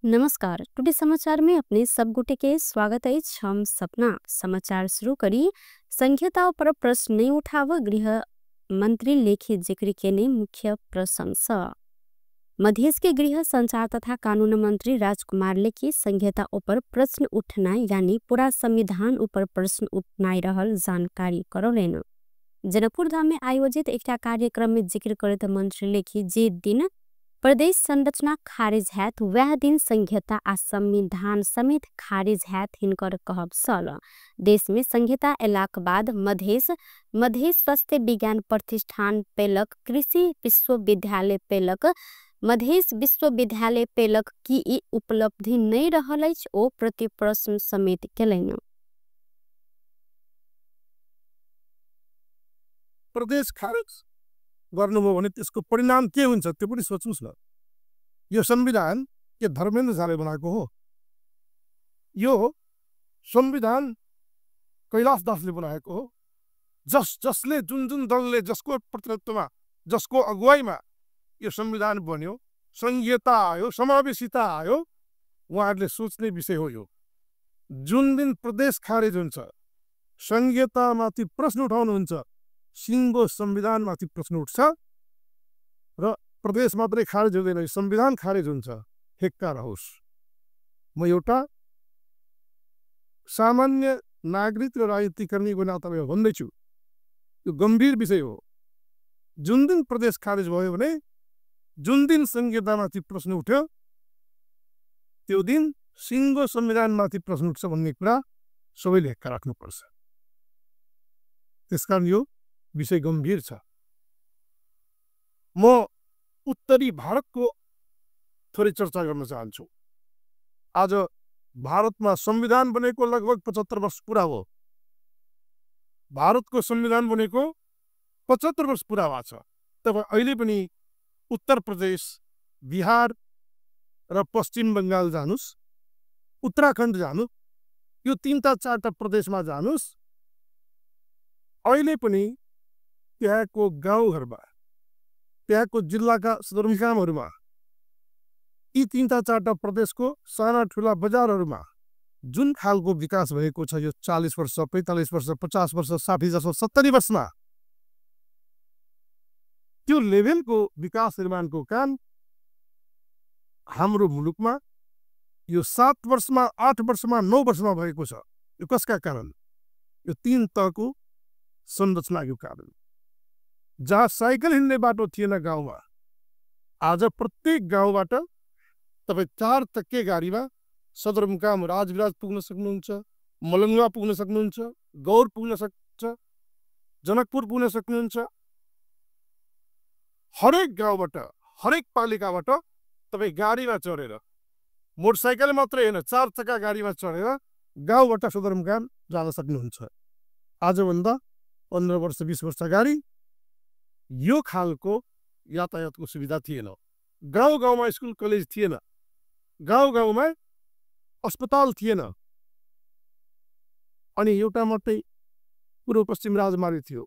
नमस्कार। टुडे समाचार में अपने सब गुटे के स्वागत है। हम सपना समाचार शुरू करी। संघीयता पर प्रश्न नहीं उठाव, गृह मंत्री लेखी जिक्र के ने मुख्य प्रशंसा। मध्य के गृह संचार तथा कानून मंत्री राजकुमार लेखी संघीयता ऊपर प्रश्न उठना यानी पूरा संविधान ऊपर प्रश्न उठनाई रहल जानकारी करौलेन। जनकपुर धाम में आयोजित एक कार्यक्रम में जिक्र करते मंत्री लेखी जे दिन प्रदेश संरचना खारिज हैत वह दिन संघीयता आ संविधान समेत खारिज हैत हिनकर कहब सल। देश में संघीयता एलाक बाद मधेश स्वास्थ्य विज्ञान प्रतिष्ठान पेलक, कृषि विश्वविद्यालय पेलक, मधेश विश्वविद्यालय पेलक की ई उपलब्धि नहीं रहल अछि ओ प्रति प्रश्न समेत केलैन। प्रदेश खारिज गर्नुभयो भने त्यसको परिणाम के हुन्छ त्यो पनि सोच्नुस् न। यो संविधान के धर्मेन्द्र झाले बनाएको हो? यो संविधान कैलाश दासले बनाएको हो? जसले जुन दलले जसको प्रतिनिधित्वमा जसको अगुवाईमा यो संविधान बन्यो, संघीयता आयो, समावेशिता आयो, उहाँहरूले सोच्ने विषय हो। यो जुन दिन प्रदेश खारिज हुन्छ, संघीयतामाथि प्रश्न उठाउनुहुन्छ, सिङ्गो संविधानमाथि प्रश्न उठ्छ र प्रदेश मात्रै खारिज हुँदैन, संविधान खारिज हुन्छ। हेक्का रहोस्। म एउटा सामान्य नागरिक र राजनीतिकर्मीको नाताले भन्दैछु, यो गम्भीर विषय हो। जुन दिन प्रदेश खारिज भयो भने, जुन दिन संघीयतामाथि प्रश्न उठ्यो, त्यो दिन सिङ्गो संविधानमाथि प्रश्न उठ्छ भन्ने कुरा सबैले हेक्का राख्नुपर्छ। त्यसकारण यो विषय गम्भीर छ। म उत्तरी भारतको थोरै चर्चा गर्न चाहन्छु। आज भारतमा संविधान बनेको लगभग 75 वर्ष पुरा हो। भारतको संविधान बनेको 75 वर्ष पुरा भएको छ। तपाईँ अहिले पनि उत्तर प्रदेश, बिहार र पश्चिम बङ्गाल जानुस्, उत्तराखण्ड जानु, यो 3-4 प्रदेशमा जानुस्, अहिले पनि त्यहाँको गाउँघरमा, त्यहाँको जिल्लाका सदरमुकामहरूमा, यी 3-4 प्रदेशको साना ठुला बजारहरूमा जुन खालको विकास भएको छ, यो 40 वर्ष, 45 वर्ष, 50 वर्ष, 60 वर्ष, 70 वर्षमा त्यो लेभलको विकास निर्माणको काम हाम्रो मुलुकमा यो 7 वर्षमा, 8 वर्षमा, 9 वर्षमा भएको छ। यो कसका कारण? यो 3 तहको संरचनाको कारण। जहाँ साइकल हिँड्ने बाटो थिएन गाउँमा, आज प्रत्येक गाउँबाट तपाईँ 4 चक्के गाडीमा सदरमुकाम राजविराज पुग्न सक्नुहुन्छ, मलङ्गवा पुग्न सक्नुहुन्छ, गौर पुग्न सक्नुहुन्छ, जनकपुर पुग्न सक्नुहुन्छ। हरेक गाउँबाट, हरेक पालिकाबाट तपाईँ गाडीमा चढेर, मोटरसाइकल मात्रै होइन, 4 चक्का गाडीमा चढेर गाउँबाट सदरमुकाम जान सक्नुहुन्छ। आजभन्दा 15 वर्ष 20 वर्ष अगाडि यो खालको यातायातको सुविधा थिएन। गाउँ गाउँमा स्कुल कलेज थिएन, गाउँ गाउँमा अस्पताल थिएन, अनि एउटा मात्रै पूर्व पश्चिम राजमार्ग थियो।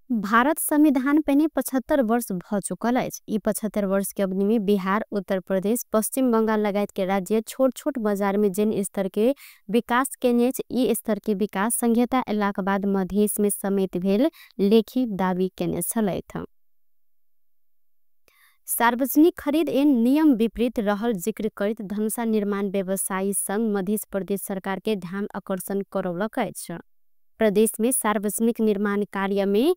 भारत संविधान पे 75 वर्ष भ चुकल अछि। ई 75 वर्ष के अवधि में बिहार, उत्तर प्रदेश, पश्चिम बंगाल लगायत के राज्य छोट बाजार में जिन स्तर के विकास केने ई स्तर के विकास संघीयता एलाक बाद मधेश में समेत भेल लेखी दावी केने छलैथ। सार्वजनिक खरीद एन नियम विपरीत रहल जिक्र करित धनुषा निर्माण व्यवसायी संघ मध्य प्रदेश सरकार के ध्यान आकर्षण करौलक अछि। प्रदेश में सार्वजनिक निर्माण कार्य में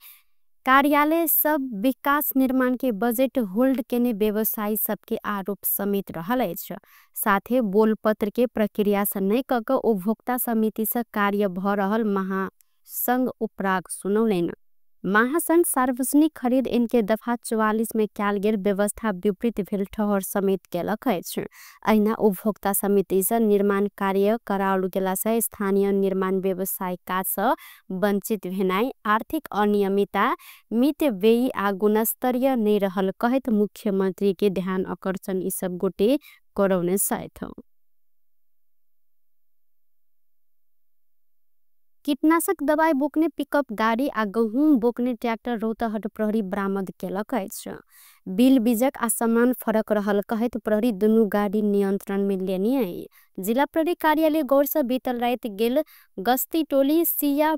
कार्यालय सब विकास निर्माण के बजट होल्ड केने व्यवसायी सबके आरोप समेत रहल अछि। साथे बोलपत्र के प्रक्रिया से नहीं कक उपभोक्ता समिति से कार्य भ रहल महासंघ उपराग सुनौलेन। महासंघ सार्वजनिक खरीद इनके दफा 44 में कैल गेल व्यवस्था विपरीत भेल ठहर समेत केलक अछि। अहिना उपभोक्ता समिति से निर्माण कार्य कराओल गेला से स्थानीय निर्माण व्यवसाय काज से वंचित भेनाई, आर्थिक अनियमितता, मितव्ययी आ गुणस्तरीय नहीं रहल कहत मुख्यमंत्री के ध्यान आकर्षण ई सब गोटे करौने सहित। कीटनाशक दबाई बोक्ने पिकअप गाडी आ गहुँ बोक्ने ट्र्याक्टर रौतहट प्रहरी बरामद केलक अछि। बिल बीजक आ सामान फरक रहल कहैत प्रहरी दुनू गाडी नियंत्रण में लेनी है। जिला प्रहरी कार्यालय गौरसँ बीतल राति गेल गश्ती टोली सिया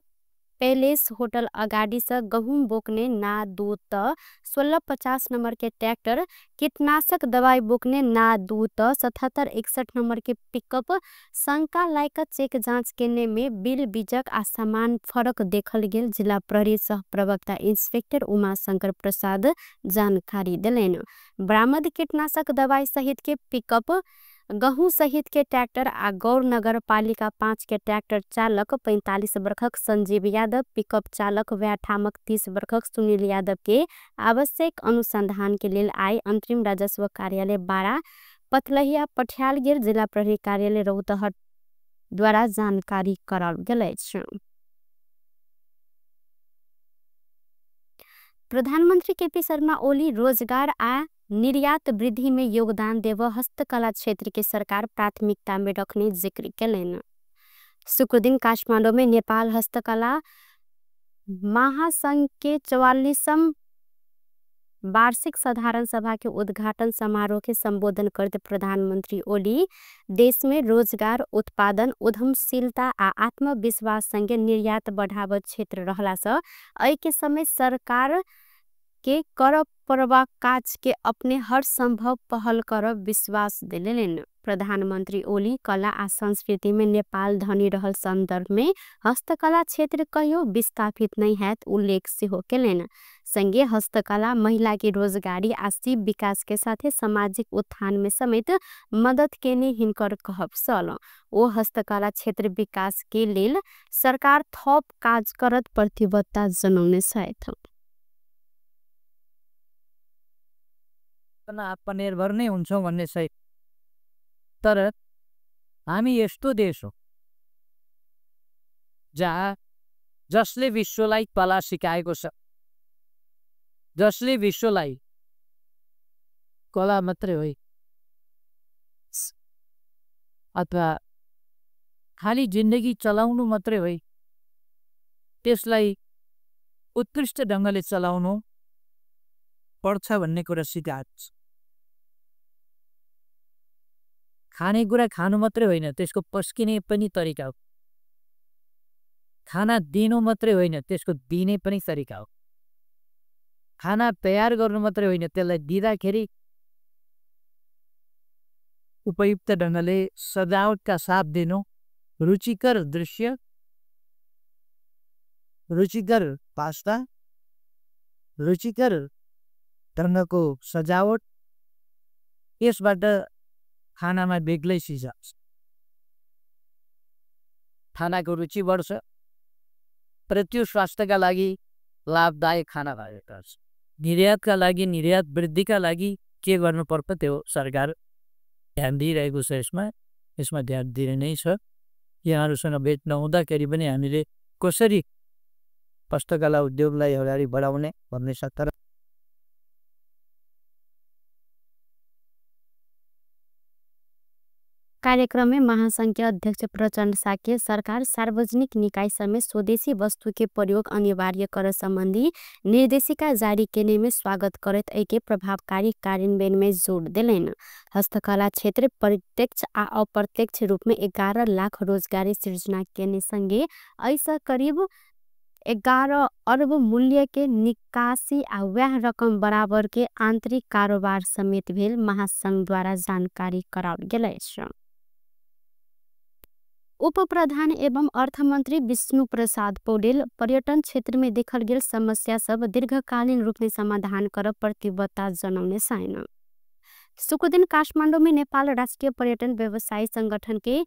पैलेस होटल अगाडि से गहुँ बोक्ने ना दूत 1650 नंबर के ट्रैक्टर, कीटनाशक दवाई बोक्ने ना दूत 7761 नंबर के पिकअप शंका लायक चेक जांच केने में बिल बीजक आ सामान फरक देखल गेल। जिला प्रहरी सह प्रवक्ता इंस्पेक्टर उमा शंकर प्रसाद जानकारी दिलेन। बरामद कीटनाशक दवाई सहित के पिकअप, गहुँ सहित के ट्रैक्टर आ गौर नगर पालिका 5 के ट्रैक्टर चालक 45 वर्षक संजीव यादव, पिकअप चालक व्या ठामक 30 वर्षक सुनील यादव के आवश्यक अनुसंधान के लेल आय अंतरिम राजस्व कार्यालय 12 पथलहिया पठियाल जिला प्रहरी कार्यालय रौतहट द्वारा जानकारी कराल गेल अछि। प्रधानमंत्री केपी शर्मा ओली रोजगार आ निर्यात वृद्धि में योगदान देव हस्तकला क्षेत्र के सरकार प्राथमिकता में रखने जिक्र केलेन। शुक्र दिन काठमाडौँ में नेपाल हस्तकला महासंघ के 44वां वार्षिक साधारण सभा के उद्घाटन समारोह के संबोधन करते प्रधानमंत्री ओली देश में रोजगार, उत्पादन, उद्यमशीलता आ आत्मविश्वास संगे निर्यात बढ़ाव क्षेत्र रहला से एहि के समय सरकार के कर परवा काज के अपने हर संभव पहल कर विश्वास दिलेन। प्रधानमंत्री ओली कला आ संस्कृति में नेपाल धनी रहल संदर्भ में हस्तकला क्षेत्र कहियो विस्थापित नहीं है उल्लेख सेहो केलेन। संगे हस्तकला महिला के रोजगारी आ शिव विकास के साथे सामाजिक उत्थान में समेत मदद केने हिनकर कहब सल। ओ हस्तकला क्षेत्र विकास के लेल सरकार थप काज करत प्रतिबद्धता जनौने छथि। आत्मनिर्भर नै हुन्छौँ भन्ने छ, तर हामी यस्तो देश हो जसले विश्वलाई कला सिकाएको छ, जसले विश्वलाई कला मात्रै हो अथवा खाली जिन्दगी चलाउनु मात्रै हो, त्यसलाई उत्कृष्ट ढङ्गले चलाउनु पर्छ भन्ने कुरा सिकाएको छ। खानेकुरा खानु मात्रै होइन, त्यसको पस्किने पनि तरिका हो। खाना दिनु मात्रै होइन, त्यसको दिने पनि तरिका हो। खाना तयार गर्नु मात्रै होइन, त्यसलाई दिँदाखेरि उपयुक्त ढङ्गले सजावटका साथ दिनु, रुचिकर दृश्य, रुचिकर पास्ता, रुचिकर ढङ्गको सजावट, यसबाट खानामा बेग्लै चिज आउँछ। खानाको रुचि बढ्छ र त्यो स्वास्थ्यका लागि लाभदायक खाना भएको छ। निर्यातका लागि, निर्यात वृद्धिका लागि के गर्नुपर्छ त्यो सरकार ध्यान दिइरहेको छ। यसमा ध्यान दिने नै छ। यहाँहरूसँग भेट नहुँदाखेरि पनि हामीले कसरी हस्तकला उद्योगलाई अगाडि बढाउने भन्ने सत्तर कार्यक्रम में महासंघ के अध्यक्ष प्रचंड साके सरकार सार्वजनिक निकाय समेत स्वदेशी वस्तु के प्रयोग अनिवार्य कर संबंधी निर्देशिका जारी केने में स्वागत करत एके प्रभावकारी कार्यान्वयन में जोड़ दिलेन। हस्तकला क्षेत्र प्रत्यक्ष आ अप्रत्यक्ष रूप में 11 लाख रोजगारी सृजना केने संगे ऐसा करीब 11 अरब मूल्य के निकासी आ वह रकम बराबर के आंतरिक कारोबार समेत भेल महासंघ द्वारा जानकारी कराल गेल अछि। उप प्रधान एवं अर्थमंत्री विष्णु प्रसाद पौडेल पर्यटन क्षेत्र में देखल गेल समस्या सब दीर्घकालीन रूप में समाधान कर प्रतिबद्धता जनौने छैन। शुक्र दिन काठमाडौँ में नेपाल राष्ट्रीय पर्यटन व्यवसायी संगठन के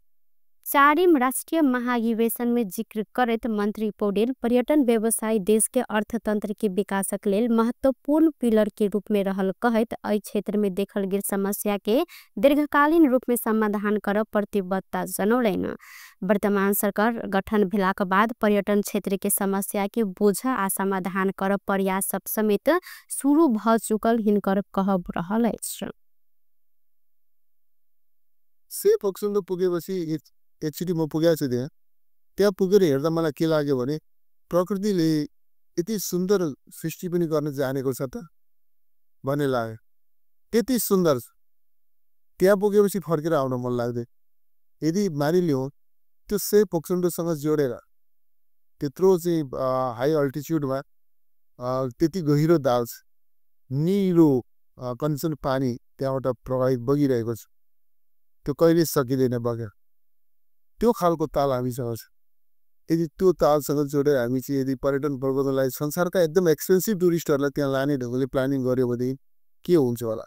4वीं राष्ट्रीय महाधिवेशन में जिक्र करत मंत्री पौडेल पर्यटन व्यवसाय देश के अर्थतंत्र के विकासक लेल महत्वपूर्ण पिलर के रूप में रहल कहत एहि क्षेत्र में देखल गेल समस्या के दीर्घकालीन रूप में समाधान कर प्रतिबद्धता जनौलेन। वर्तमान सरकार गठन भेलाक बाद पर्यटन क्षेत्र के समस्या के बोझा आ समाधान कर प्रयास सब समेत शुरू भ चुकल हिनकर कहब रहल अछि। से पक्षमा पुगेपछि एकचोटि म पुगेको छु त्यहाँ त्यहाँ पुगेर हेर्दा मलाई के लाग्यो भने प्रकृतिले यति सुन्दर सृष्टि पनि गर्न जानेको छ त भन्ने लाग्यो। त्यति सुन्दर त्यहाँ पुगेपछि फर्केर आउन मन लाग्दै। यदि मानिलिउँ त्यो से पोखसुन्डोसँग जोडेर त्यत्रो चाहिँ हाई अल्टिच्युडमा त्यति गहिरो दाल छ, निलो कन्डिसन पानी त्यहाँबाट प्रवाहित बगिरहेको छ, त्यो कहिले सकिँदैन बगेर। त्यो खालको ताल हामीसँग छ। यदि त्यो तालसँग जोडेर हामी चाहिँ यदि पर्यटन प्रबन्धनलाई संसारका एकदम एक्सपेन्सिभ टुरिस्टहरूलाई त्यहाँ लाने ढङ्गले प्लानिङ गर्यो भने के हुन्छ होला,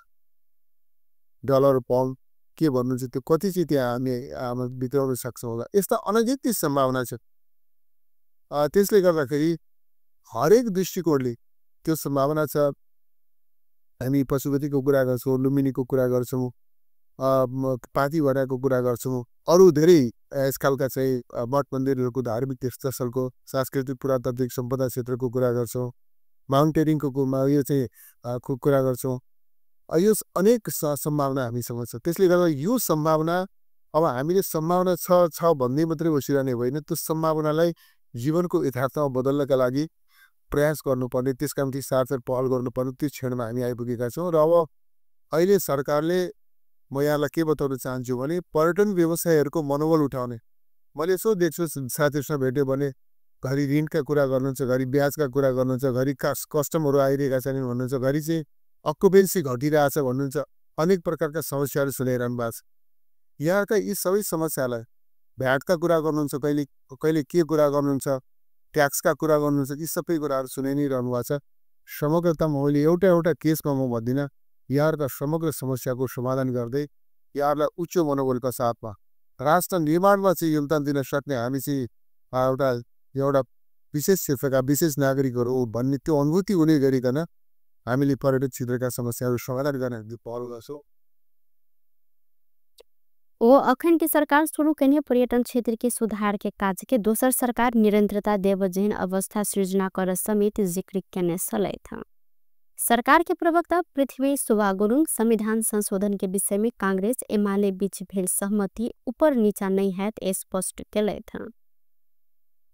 डलर पाउन्ड के भन्नुहुन्छ त्यो कति चाहिँ त्यहाँ हामी भित्राउन सक्छौँ होला। यस्ता अनगिनत सम्भावना छ। त्यसले गर्दाखेरि हरेक दृष्टिकोणले त्यो सम्भावना छ। हामी पशुपतिको कुरा गर्छौँ, लुम्बिनीको कुरा गर्छौँ, पातीभराको कुरा गर्छौँ, अरू धेरै यस खालका चाहिँ मठ मन्दिरहरूको धार्मिक तीर्थस्थलको सांस्कृतिक पुरातात्विक सम्पदा क्षेत्रको कुरा गर्छौँ, माउन्टेनिङको यो चाहिँ कुरा गर्छौँ। यो अनेक सम्भावना हामीसँग छ। त्यसले गर्दा यो सम्भावना अब हामीले सम्भावना छ भन्दै मात्रै बसिरहने होइन, त्यो सम्भावनालाई जीवनको यथार्थमा बदल्नका लागि प्रयास गर्नुपर्ने, त्यसका निम्ति सार्थक पहल गर्नुपर्ने त्यो क्षणमा हामी आइपुगेका छौँ। र अब अहिले सरकारले म यहाँलाई के बताउन चाहन्छु भने पर्यटन व्यवसायहरूको मनोबल उठाउने। मैले यसो देख्छु साथीहरूसँग भेट्यो भने घरि ऋणका कुरा गर्नुहुन्छ, घरि ब्याजका कुरा गर्नुहुन्छ, घरि कस्टमरहरू आइरहेका छन् भन्नुहुन्छ, घरि चाहिँ अक्युपेन्सी घटिरहेछ भन्नुहुन्छ। अनेक प्रकारका समस्याहरू सुनाइरहनु भएको छ। यहाँका यी सबै समस्यालाई भ्याटका कुरा गर्नुहुन्छ, कहिले कहिले के कुरा गर्नुहुन्छ, ट्याक्सका कुरा गर्नुहुन्छ, यी सबै कुराहरू सुनाइ नै रहनु भएको छ। समग्रतामा मैले एउटा केसमा म भन्दिनँ, यहाँहरूका समग्र समस्याको समाधान गर्दै यहाँहरूलाई उच्च मनोबलका साथमा राष्ट्र निर्माणमा चाहिँ योगदान दिन सक्ने हामी चाहिँ एउटा विशेष क्षेत्रका विशेष नागरिकहरू भन्ने त्यो अनुभूति हुने गरिकन हामीले पर्यटन क्षेत्रका समस्याहरू समाधान गर्ने पहल गर्छौँ। ओ अखन की सरकार शुरू करने पर्यटन क्षेत्र के सुधार के काज के दोसर सरकार निरंतरता देव जैन अवस्था सृजना कर समेत जिक्र करने सलै था। सरकार के प्रवक्ता पृथ्वी सुवा गुरुङ संविधान संशोधन के विषय में कांग्रेस एमाले बीच भेल सहमति ऊपर नीचा नहीं है स्पष्ट कैले था।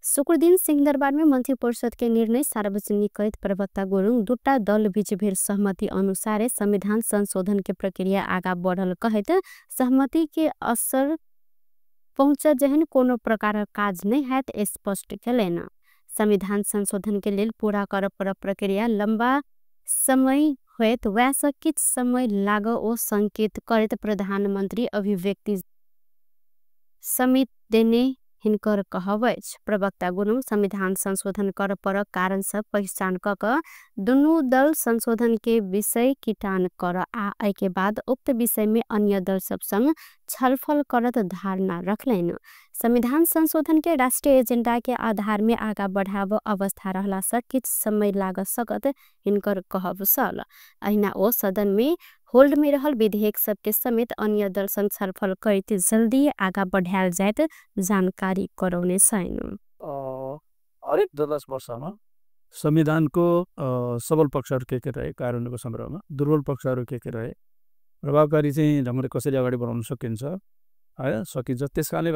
शुक्र दिन सिंहदरबार में मंत्री परिषद के निर्णय सार्वजनिक कैद प्रवक्ता गुरुङ दुटा दल बीच भेल सहमति अनुसार संविधान संशोधन के प्रक्रिया आगा बढ़ल कहत सहमति के असर पहुंच जहन कोनो प्रकार काज नहीं है स्पष्ट कैलेन। संविधान संशोधन के लिए पूरा कर प्रक्रिया लंबा समय होत वैसा किछ समय लाग ओ संकेत करत प्रधानमंत्री अभिव्यक्ति समित देने हिनकर कहवच। प्रवक्ता गुरुङ संविधान संशोधन कर पर कारण सब पहचान कक दुनू दल संशोधन के विषय किटान कर आए के बाद उक्त विषय में अन्य दल सब संग छलफल करत धारणा रखलेन। संविधान संशोधन के राष्ट्रीय एजेंडा के आधार में आगा बढ़ाव अवस्था रहला से किछ समय लाग सकत हिनकर कहब सल। अहिना ओ सदन में होल्ड में रहल विधेयक सबके समेत अन्य दल संग छलफल करत जल्दी आगा बढ़ायल जात जानकारी करौने छैन। हरेक 10 वर्षमा संविधानको सबल पक्षहरू के रहे, कानुनको सन्दर्भमा दुर्बल पक्षहरू के रहे, प्रभावकारी चाहिँ ढङ्गले कसरी अगाडि बढाउन सकिन्छ हैन सकिन्छ। त्यसकारणले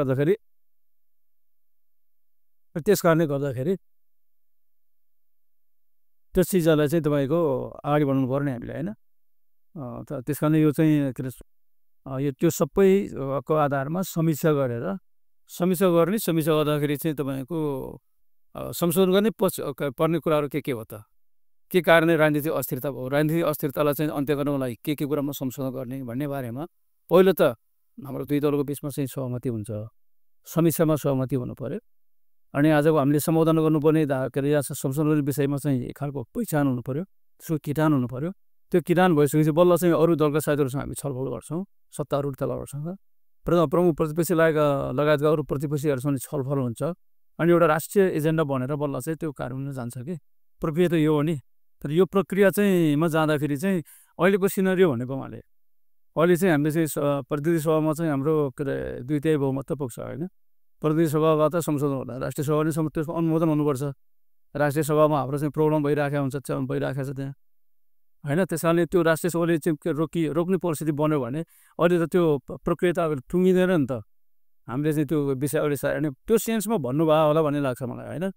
गर्दाखेरि त्यो चिजलाई चाहिँ तपाईको अगाडि बढाउनु पर्ने हामीले हैन। त्यसकारण यो चाहिँ यो त्यो सबैको आधारमा समीक्षा गर्ने समीक्षा गर्दाखेरि चाहिँ तपाईको संशोधन गर्ने पर्ने कुराहरू के हो त, के कारणले राजनीतिक अस्थिरता भयो, राजनीतिक अस्थिरतालाई चाहिँ अन्त्य गर्नको लागि के कुरामा संशोधन गर्ने भन्ने बारेमा पहिलो त हाम्रो दुई दलको बिचमा चाहिँ सहमति हुन्छ, समीक्षामा सहमति हुनु पर्यो। अनि आजको हामीले सम्बोधन गर्नुपर्ने संशोधन विषयमा चाहिँ एक खालको पहिचान हुनु पर्यो, त्यसको किटान हुनु पर्यो। त्यो किटान भइसकेपछि बल्ल चाहिँ अरू दलका साथीहरूसँग हामी छलफल गर्छौँ, सत्तारूढ दलहरूसँग, प्रमुख प्रतिपक्षी लगायतका अरू प्रतिपक्षीहरूसँग छलफल हुन्छ। अनि एउटा राष्ट्रिय एजेन्डा बनेर बल्ल चाहिँ त्यो कार्यान्वयन जान्छ कि प्रक्रिया त यो हो नि। तर यो प्रक्रिया चाहिँ मा जाँदाखेरि चाहिँ अहिलेको सिनेरियो भनेको उहाँले अहिले चाहिँ हामीले चाहिँ प्रतिनिधि सभामा चाहिँ हाम्रो के अरे 2/3 बहुमत पुग्छ होइन। प्रतिनिधि सभाबाट संशोधन होला, राष्ट्रिय सभाले त्यसको अनुमोदन हुनुपर्छ। राष्ट्रिय सभामा हाम्रो चाहिँ प्रब्लम भइरहेको हुन्छ त्यहाँ होइन। त्यस कारणले त्यो राष्ट्रिय सभाले चाहिँ रोक्ने परिस्थिति बन्यो भने अहिले त त्यो प्रक्रिया त अब टुङ्गिँदैन नि त हामीले चाहिँ त्यो विषय अगाडि सार्ने त्यो सेन्समा भन्नुभयो होला भन्ने लाग्छ मलाई होइन।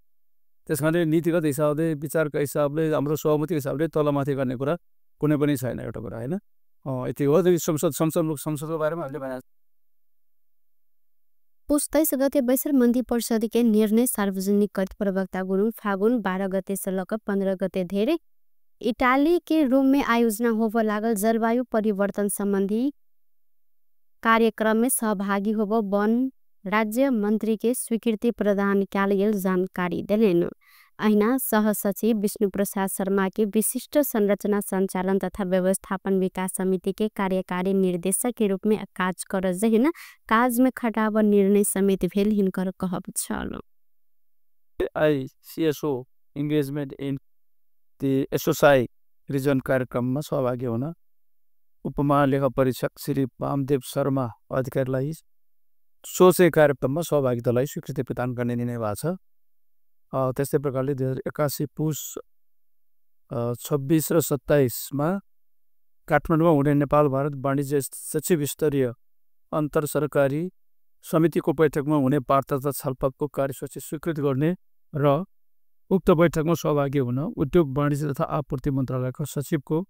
त्यस कारणले नीतिगत हिसाबले विचारका हिसाबले हाम्रो सहमतिको हिसाबले तलमाथि गर्ने कुरा कुनै पनि छैन एउटा कुरा होइन। यति हो। संसदको बारेमा हामीले भने पुस 23 गते बैसर मन्त्री परिषद के निर्णय सार्वजनिक करत प्रवक्ता गुरुङ फागुन 12 गते से लेकर 15 गते धेरै इटाली के रोम में आयोजना होव लागल जलवायु परिवर्तन संबंधी कार्यक्रम में सहभागी होव वन राज्य मंत्री के स्वीकृति प्रदान कैल जानकारी दिलेन। अहिना सहसचिव विष्णु प्रसाद शर्मा के विशिष्ट संरचना संचालन तथा व्यवस्थापन विकास समिति के कार्यकारी निर्देशक के रूप में काज कर जहिन काज में खटाव निर्णय समिति भेल हिनकर कहब छल। ICSO engagement in the SOSI region कार्यक्रममा सहभागी हुन उपमहालेखा परीक्षक श्री वामदेव शर्मा अधिकारीलाई सोचे कार्यक्रममा सहभागितालाई स्वीकृति प्रदान गर्ने निर्णय भएको छ। त्यस्तै प्रकारले 2081 पुस 26 र 27मा काठमाडौँमा हुने नेपाल भारत वाणिज्य सचिव स्तरीय अन्तर सरकारी समितिको बैठकमा हुने वार्ता तथा छलफलको कार्यसूची स्वीकृत गर्ने र उक्त बैठकमा सहभागी हुन उद्योग वाणिज्य तथा आपूर्ति मन्त्रालयका सचिवको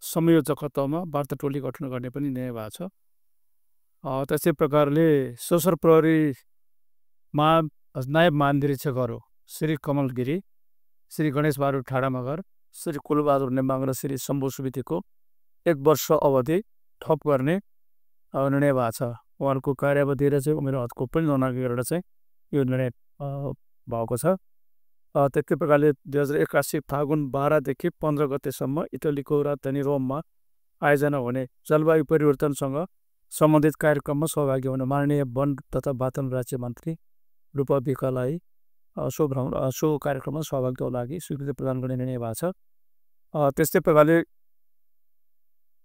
संयोजकत्वमा वार्ता टोली गठन गर्ने पनि निर्णय भएको छ। त्यस्तै प्रकारले सशस्त्र प्रहरी नायब महानिरीक्षकहरू श्री कमल गिरी, श्री गणेश बहादुर ठाडा मगर, श्री कुलबहादुर नेम्बाङ र श्री शम्भु सुवेदीको 1 वर्ष अवधि थप गर्ने निर्णय भएको छ। उहाँहरूको कार्यावधि र चाहिँ उमेर हदको पनि ननागेर चाहिँ यो निर्णय भएको छ। त्यस्तै प्रकारले 2081 फागुन 12 देखि 15 गतेसम्म इटलीको राजधानी रोममा आयोजना हुने जलवायु परिवर्तनसँग सम्बन्धित कार्यक्रममा सहभागी हुन माननीय वन तथा वातावरण राज्य मन्त्री रूपा विकालाई सो कार्यक्रममा सहभागिताको लागि स्वीकृति प्रदान गर्ने निर्णय भएको छ। त्यस्तै प्रकारले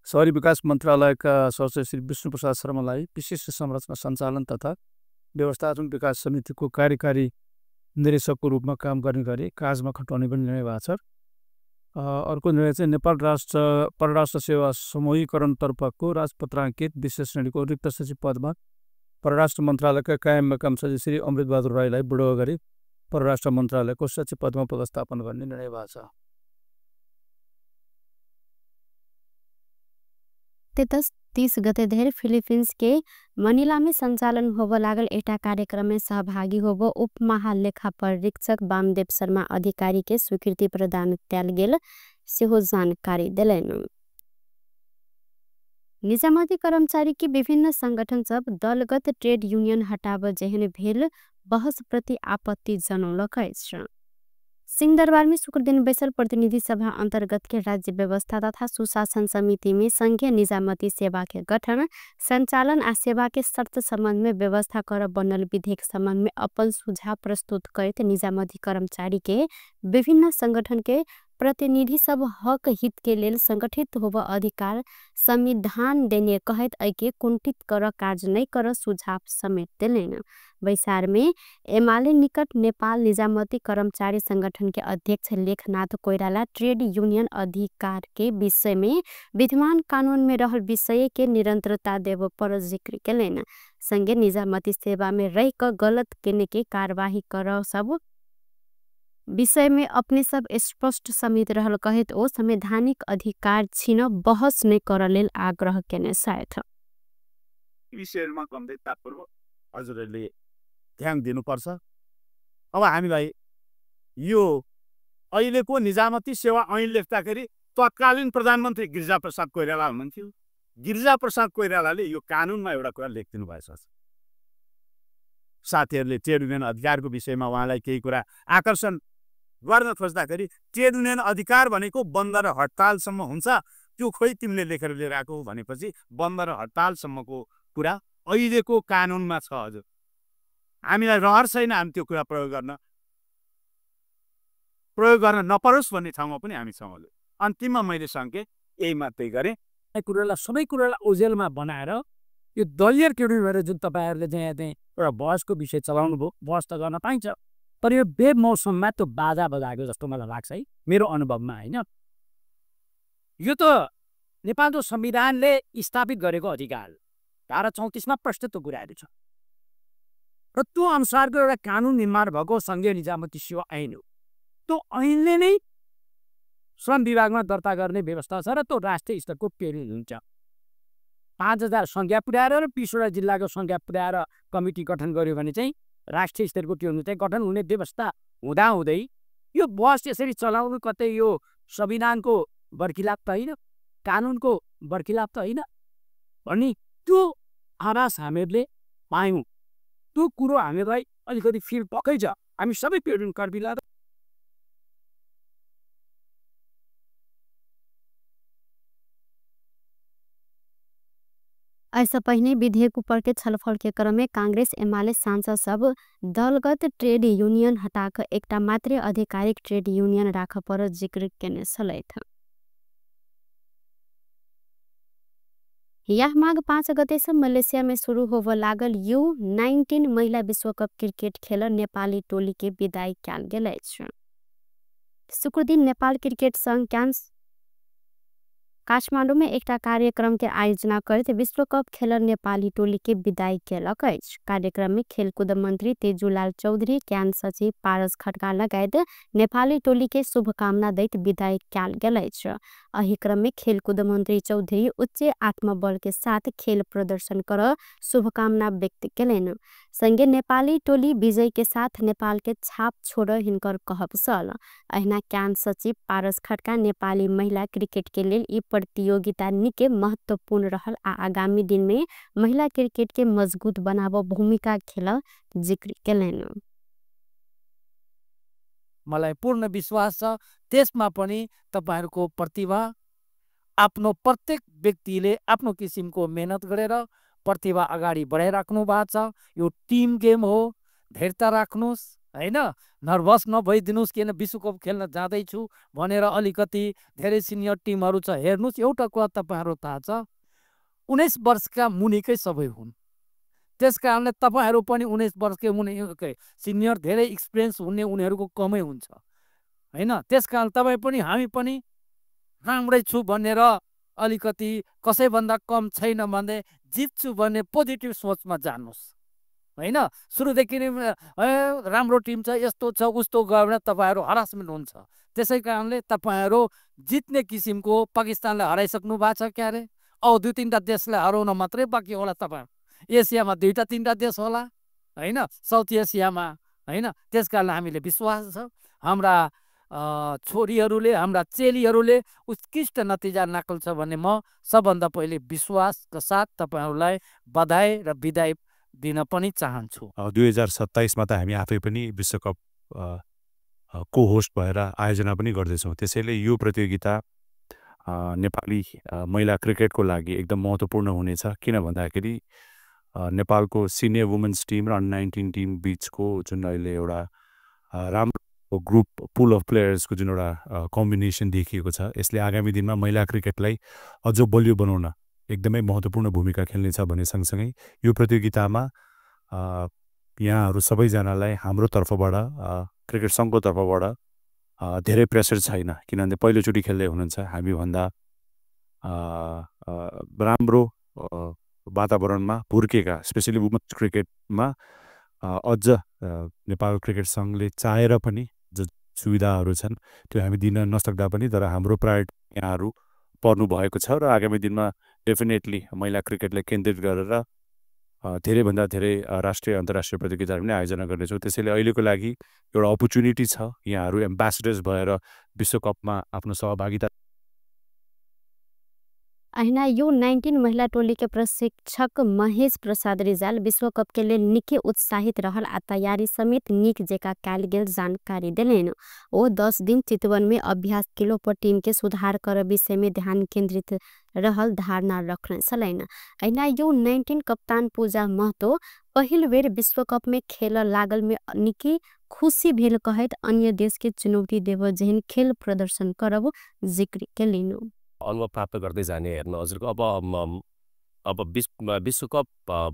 शहरी विकास मन्त्रालयका सचिव श्री विष्णु प्रसाद शर्मालाई विशिष्ट संरचना सञ्चालन तथा व्यवस्थापन विकास समितिको कार्यकारी निर्देशकको रूपमा काम गर्ने गरी काजमा खटाउने पनि निर्णय भएको छ। अर्को निर्णय चाहिँ नेपाल परराष्ट्र सेवा समूहीकरणतर्फको राजपत्राङ्कित विशेष श्रेणीको रिक्त सचिव पदमा परराष्ट्र मन्त्रालयका कायम मकाम सचिव श्री अमृत बहादुर राईलाई बढुवा गरी परराष्ट्र मन्त्रालयको सचिव पदमा पदस्थापन गर्ने निर्णय भएको छ। तेतस 30 गते धेर फिलिपिन्स के मनिला में संचालन होव लागल एटा कार्यक्रम में सहभागी होव उप महालेखा परीक्षक वामदेव शर्मा अधिकारी के स्वीकृति प्रदान कैल गेल सेहो जानकारी दिलैन। निजामती कर्मचारी की विभिन्न संगठन सब दलगत ट्रेड यूनियन हटाव जेहन भेल बहस प्रति आपत्ति जनौलक छ। सिंहदरबार में शुक्र दिन बैसल प्रतिनिधि सभा अंतर्गत के राज्य व्यवस्था तथा सुशासन समिति में संघीय निजामती सेवा के गठन संचालन आ सेवा के शर्त संबंध में व्यवस्था कर बनल विधेयक संबंध में अपन सुझाव प्रस्तुत करते निजामती कर्मचारी के विभिन्न संगठन के प्रतिनिधि सब हक हित के लेल संगठित होव अधिकार संविधान देने कहत ऐके कुंठित कर कार्य नहीं कर सुझाव समेत दिलेन। बैसार में एमाले निकट नेपाल निजामती कर्मचारी संगठन के अध्यक्ष लेखनाथ कोइराला ट्रेड यूनियन अधिकार के विषय में विद्यमान कानून में रहल विषय के निरंतरता देव पर जिक्र केलेन। संगे निजामती सेवा में रह कर गलत केने के कार्यवाही कर सब विषय में अपने सब स्पष्ट समित रहल कहित ओ संवैधानिक अधिकार छीन बहस नहीं कर लेल आग्रह केने सायथ विषयमा कम्दै तात्पर्य हजुरहरूले ध्यान दिनुपर्छ। अब हामीलाई यो अहिलेको निजामती सेवा ऐन लेख्दाखेरि तत्कालीन प्रधानमन्त्री गिरिजाप्रसाद कोइराला हुनुहुन्थ्यो। गिरिजाप्रसाद कोइरालाले यो कानुनमा एउटा कुरा लेखिदिनु भएछ। साथीहरूले ट्रेड युनियन अधिकारको विषयमा उहाँलाई केही कुरा आकर्षण गर्न खोज्दाखेरि ट्रेड युनियन अधिकार भनेको बन्द र हडतालसम्म हुन्छ, त्यो खोइ तिमीले लेखेर लिएर आएको भनेपछि बन्द र हडतालसम्मको कुरा अहिलेको कानुनमा छ। हजुर हामीलाई रहर छैन हामी त्यो कुरा प्रयोग गर्न नपरोस् भन्ने ठाउँमा पनि हामी छौँ। अन्तिममा मैले सङ्के यही मात्रै गरेँ। सबै कुरालाई ओझेलमा बनाएर यो दलियर केडी भएर जुन तपाईँहरूले चाहिँ एउटा बहसको विषय चलाउनु भयो, बहस त गर्न पाइन्छ, तर यो बेमौसममा त्यो बाजा बजाएको जस्तो मलाई लाग्छ है मेरो अनुभवमा होइन। यो त नेपालको संविधानले स्थापित गरेको अधिकार धारा 34मा प्रस्तुत कुराहरू छ। र त्यो अनुसारको एउटा कानुन निर्माण भएको सङ्घीय निजामती सेवा ऐन हो। त्यो ऐनले नै श्रम विभागमा दर्ता गर्ने व्यवस्था छ र त्यो राष्ट्रिय स्तरको पेरिड हुन्छ। 5000 सङ्ख्या पुर्याएर र 20वटा जिल्लाको सङ्ख्या पुर्याएर कमिटी गठन गर्यो भने चाहिँ राष्ट्रिय स्तरको त्यो चाहिँ गठन हुने व्यवस्था हुँदाहुँदै यो बस यसरी चलाउनु कतै यो संविधानको बर्खिलाप त होइन, कानुनको बर्खिलाप त होइन भन्ने त्यो आभास हामीहरूले पायौँ। त्यो कुरो हामीलाई अलिकति फिल पक्कै छ। हामी सबै पेरिड कर्मीलाई ऐसा पहिने विधेयक ऊपर के छलफल के क्रम में कांग्रेस एमाले सांसद सब दलगत ट्रेड यूनियन हटाकर एकटा मात्रै आधिकारिक ट्रेड यूनियन राख पर जिक्र केने छलैथ। यह माघ 5 गते से मलेशिया में शुरू होव लागल U19 महिला विश्व कप क्रिकेट खेल नेपाली टोली के विदाई कयल गेल अछि। शुक्र दिन नेपाल क्रिकेट संघ काठमाडौँ में एक कार्यक्रम के आयोजना करते विश्व कप खेल नेपाली टोली के विदाई केलक अछि। कार्यक्रम में खेलकूद मंत्री तेजुलाल चौधरी, क्यान सचिव पारस खड्का लगायत नेपाली टोली के शुभकामना दैत विदाई कयल गेल अछि। एही क्रम में खेलकूद मंत्री चौधरी उच्च आत्मबल के साथ खेल प्रदर्शन कर शुभकामना व्यक्त केलनि। संगे नेपाली टोली विजय के साथ नेपाल के छाप छोड़ हिनकर कहब सल। अहिना क्यान सचिव पारस खड्का नेपाली महिला क्रिकेट के लेल ई प्रतियोगिता निके महत्वपूर्ण रहल आ आगामी दिन में महिला क्रिकेट के मजबूत बनाव भूमिका खेल जिक्र केलनि। मलाई पूर्ण विश्वास छ त्यसमा पनि तपाईहरुको प्रतिभा, आफ्नो प्रत्येक व्यक्तिले आफ्नो किसिमको मेहनत गरेर प्रतिभा अगाडि बढाइराख्नु भएको छ। यो टिम गेम हो, धैर्यता राख्नुस् हैन, नर्भस नभइदिनुस् किन विश्वकप खेल्न जाँदैछु भनेर अलिकति धेरै सिनियर टिमहरू छ हेर्नुस्। एउटा कुरा तपाईहरु थाहा छ 19 वर्षका मुनिकै सबै हुन्। त्यसकारणले तपाईहरु पनि 19 वर्षकै मुनिकै सिनियर धेरै एक्सपिरियन्स हुने उनीहरुको कमै हुन्छ हैन। त्यसकारण तपाई पनि हामी पनि राम्रै छु भनेर अलिकति कसैभन्दा कम छैन भन्दै जित्छु भन्ने पोजिटिभ सोचमा जानुस् हैन। सुरुदेखि नै राम्रो टिम छ यस्तो छ उस्तो गयो भने तपाईहरु हरासमेन्ट हुन्छ। त्यसैकारणले तपाईहरु जित्ने किसिमको पाकिस्तानलाई हराइसक्नु भएको छ क्यारे, औ 2-3टा देशलाई हराउन मात्रै बाँकी होला। तपाईहरु एसियामा 2-3टा देश होला हैन, साउथ एसियामा हैन। त्यसकारण हामीले विश्वास छ हाम्रा छोरीहरूले, हाम्रा चेलीहरूले उत्कृष्ट नतिजा नकल्छ भन्ने म सबभन्दा पहिले विश्वासका साथ तपाईहरुलाई बधाई र बिदाई दिन पनि चाहन्छु। 2027 मा त हामी आफै पनि विश्वकप को होस्ट भएर आयोजना पनि गर्दैछौँ। त्यसैले यो प्रतियोगिता नेपाली महिला क्रिकेटको लागि एकदम महत्त्वपूर्ण हुनेछ। किन भन्दाखेरि नेपालको सिनियर वुमेन्स टिम र अन्डर 19 टिम बीचको जुन अहिले एउटा राम्रो ग्रुप पुल अफ प्लेयर्सको जुन एउटा कम्बिनेसन देखिएको छ, यसले आगामी दिनमा महिला क्रिकेटलाई अझ बलियो बनाउन एकदमै महत्त्वपूर्ण भूमिका खेल्नेछ भन्ने सँगसँगै यो प्रतियोगितामा यहाँहरू सबैजनालाई हाम्रो तर्फबाट क्रिकेट सङ्घको तर्फबाट धेरै प्रेसर छैन। किनभने पहिलोचोटि खेल्दै हुनुहुन्छ। हामीभन्दा राम्रो वातावरणमा हुर्केका स्पेसली वुमेन्स क्रिकेटमा अझ नेपाल क्रिकेट सङ्घले चाहेर पनि जो सुविधाहरू छन् त्यो हामी दिन नसक्दा पनि तर हाम्रो प्रायोरिटी यहाँहरू पर्नु भएको छ र आगामी दिनमा डेफिनेटली महिला क्रिकेटलाई केन्द्रित गरेर धेरैभन्दा धेरै राष्ट्रिय अन्तर्राष्ट्रिय प्रतियोगिताहरू पनि आयोजना गर्नेछौँ। त्यसैले अहिलेको लागि एउटा अपर्च्युनिटी छ यहाँहरू एम्बेसडर्स भएर विश्वकपमा आफ्नो सहभागिता। अहिना U19 महिला टोली के प्रशिक्षक महेश प्रसाद रिजाल विश्वकप के लिए निके उत्साहित रहल आ तैयारी समेत निक जेका कयल गेल जानकारी देलनि। ओ 10 दिन चितवन में अभ्यास किलो पर टीम के सुधार कर विषय में ध्यान केंद्रित रहल धारणा रखने छलैन। अहिना U19 कप्तान पूजा महतो पहिल बेर विश्वकप में खेल लागल में निके खुशी भेल कहत अन्य देश के चुनौती देव जेहन खेल प्रदर्शन करब जिक्र केलिनु। अनुभव प्राप्त गर्दै जाने हेर्न हजुरको अब विश्वकप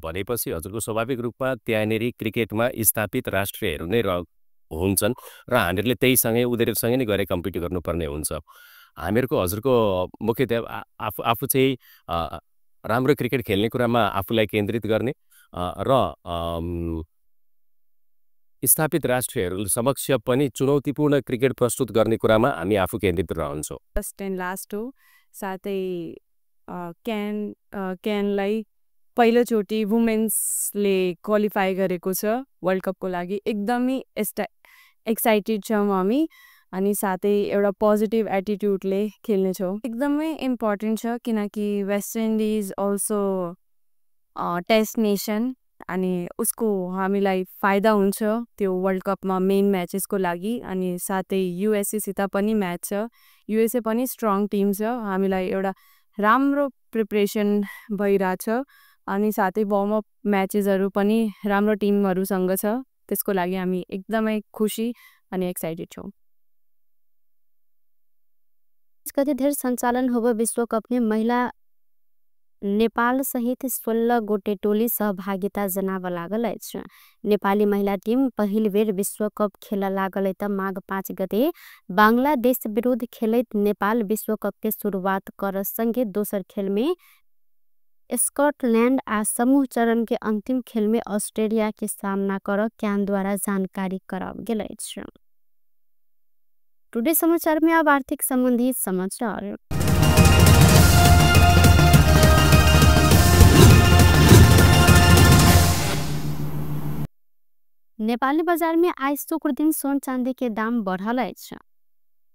भनेपछि हजुरको स्वाभाविक रूपमा त्यहाँनेरि क्रिकेटमा स्थापित राष्ट्रहरू नै हुन्छन् र हामीहरूले त्यहीसँगै उनीहरूसँगै नै गएर कम्पिट गर्नुपर्ने हुन्छ। हामीहरूको हजुरको मुख्यतः आफू चाहिँ राम्रो क्रिकेट खेल्ने कुरामा आफूलाई केन्द्रित गर्ने र स्थापित राष्ट्रहरू समक्ष पनि चुनौतीपूर्ण क्रिकेट प्रस्तुत गर्ने कुरामा हामी आफू केन्द्रित रहन्छौँ। फर्स्ट एन्ड लास्ट हो। साथै क्यानलाई पहिलोचोटि वुमेन्सले क्वालिफाई गरेको छ वर्ल्ड कपको लागि। एकदमै एक्साइटेड छौँ हामी अनि साथै एउटा पोजिटिभ एटिट्युडले खेल्नेछौँ। एकदमै इम्पोर्टेन्ट छ किनकि West Indies also test nation अनि उसको हामीलाई फाइदा हुन्छ त्यो वर्ल्ड कपमा मेन म्याचेसको लागि। अनि साथै युएसएसित पनि म्याच छ। युएसए पनि स्ट्रङ टिम छ। हामीलाई एउटा राम्रो प्रिपरेसन भइरहेछ अनि साथै वार्मअप म्याचेसहरू पनि राम्रो टिमहरूसँग छ। त्यसको लागि हामी एकदमै खुसी अनि एक्साइटेड छौँ। कति धेर सञ्चालन होबो विश्वकप में महिला नेपाल सहित 16 गोटे टोली सहभागिता जनाब लागल अछि। नेपाली महिला टीम पहिल बेर विश्वकप खेल लागल त माघ 5 गते बांग्लादेश विरुद्ध खेलैत नेपाल विश्वकप के शुरुआत कर संगे दोसर खेल में स्कॉटलैंड आ समूह चरण के अंतिम खेल में ऑस्ट्रेलिया के सामना कर क्यान द्वारा जानकारी कराब गेल अछि। टुडे समाचार में अब आर्थिक संबंधी समाचार। नेपाली बाजार में आज शुक्र दिन सोन चांदी के दाम बढ़ल अछि।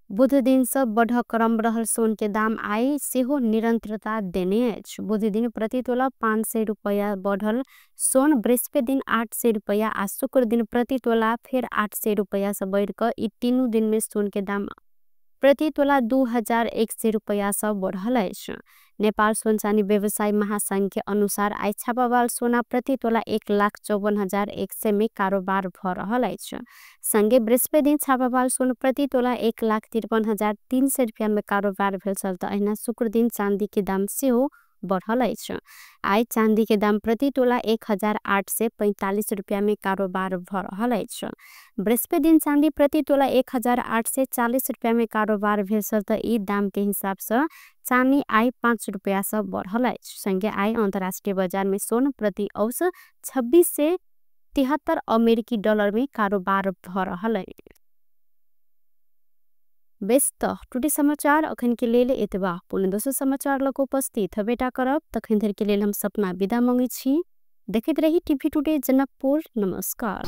बुध दिन से बढ़ क्रम रहल सोन के दाम आय सेहो निरंतरता देने अछि। बुध दिन प्रति तोला 500 रुपया बढ़ल सोन बृहस्पति दिन 800 रुपया आ शुक्र दिन प्रति तोला फिर 800 रुपया से बढ़ कर ई तीनों दिन में सोन के दाम प्रति तोला 2100 रुपया से बढ़ल अछि। नेपाल सोन चांदी व्यवसाय महासंघ के अनुसार आज छापावाल सोना प्रति तोला 1,54,100 में कारोबार भ रहल अछि। संगे बृहस्पति दिन छापावाल सोन प्रति तोला 1,53,300 रुपया में कारोबार भेल छल त अहिना शुक्र दिन चांदी के दाम सेहो बढ़ल अछि। आज चांदी के दाम प्रति तोला 1,845 रुपया में कारोबार भ रहल अछि। बृहस्पति दिन चांदी प्रति तोला 1,840 रुपया में कारोबार भेल छल त ई दाम के हिसाब से चांदी आई 5 रुपया से बढ़ल अछि। संगे आई अंतर्राष्ट्रीय बाजार में सोन प्रति औंस 26 से 73 अमेरिकी डॉलर में कारोबार भ रहल अछि। बेस्ट टुडे समाचार अखन के लेल एतबा पुनः दोसर समाचार लग उपस्थित बेटा करब तखन धरि के लेल हम सपना विदा मांगे छी। देखैत रही टीवी टुडे जनकपुर। नमस्कार।